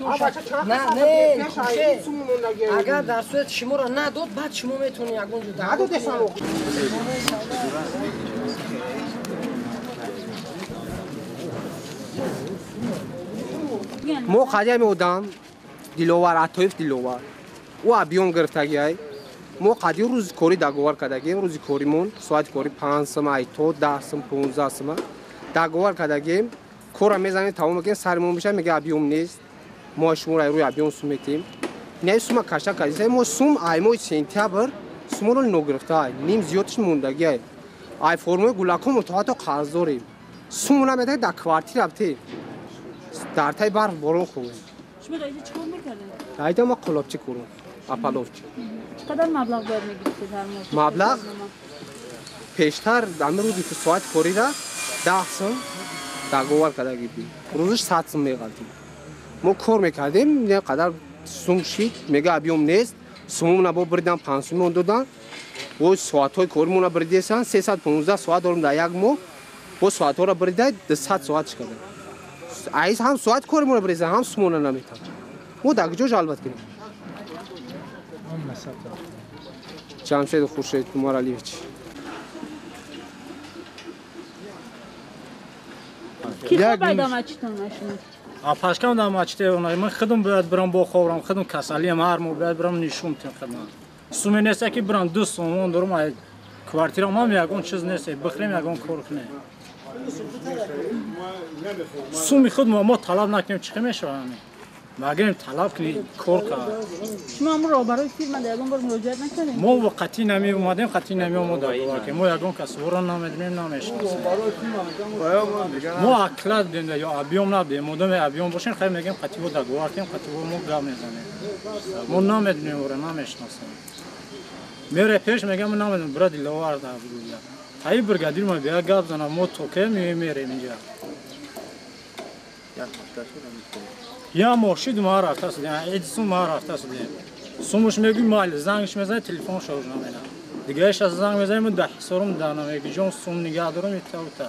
На, не, Хуршед. Агар дар сурати шуморо надод, баъд шумо метавонед ягон ҷо Надодесан. Мо қадами одам Диловар Атоев Диловар. Ӯ объём гирифтагиай. Мо қади рӯзи корӣ договор кардагием, рӯзи коримон соати корӣ 5 сум, ай то 10 сум, 15 сум договор кардагием. Кора мезанем, тамом мекунем, саримон мешавад, мега объём нест. Мо шуморо рӯи объём сум метиҳем. Не сума каша кардем. Мо сум ай моҳи сентябр суморо ногирифта, ним зиёдш мондагиай. Ай формаи гулакон то ҳатто қарз дорем. Сум намедиҳад, дар квартира бтем. Дар таи барф борон хӯрем. Шумо дар инҷо чӣ кор мекардед? Дар инҷо ма қолобчӣ курам, апаловчӣ. Чӣ қадар маблағ бояд мегирифтед ҳар моҳ? Маблағ пештар ҳамин рӯзи ки соати корира 10 сум договор карда гирдем. Рӯзиш 100 сум меғалтем. Мо кор мекардем, не қадар сум шид, мега объём нест. Сумумона бо бирдан 5 сумон додан. Бо соатҳои коримона бирдесан, 315 соат дорем дар як моҳ. Бо соатҳоро бирда 200 соат шикардем. Айз ҳам соат коримона бирезан, ҳам сумона наметан. Мо дар куҷо жалбат кунем? Ҷамшед Хуршед Умаралиевич. Ки хобай дар мачитон шумо? Пашкам дар мачите ман худам бояд бирам бо хобрам, худам касалиам ҳар моҳ бояд бирам нишон тем худам. Суме нест ки бирам 2 сомон дорам, ай квартирам ҳам ягон чиз нест, бихӯрем ягон кор кунем. Суми худ мо талаб накунем, чӣ мешавад? Магар талаб кунӣ кор кард. Шумо ҳамон роҳбарои фирма дар ягон бор муроҷиат накардем? Мо қатъӣ намеомадем, қатъӣ намеомадем. Мо ягон кас ӯро намедонем, намешиносем. Мо аклад будем ё объём набудем. Модоме объём бошем, хайр мегем қатъӣ бо договор кунем, қатъӣ бо мо гап мезанем. Мо намедонем ӯро, намешиносем. Мере пеш мегем, намедонем, бира Диловар дар бигӯя. Таи бригадир ма бия гап занам, мо токе мемерем инҷа. Я моҳ шид ма рафта судем, Эдисон ма рафта судем. Сумуш мегӯй майли, зангш мезанад, телефон шоуш намена. Дигаеш аз занг мезанем, дар ҳисорум дар намеги ҷон сум нигаҳ дорам, ита ута.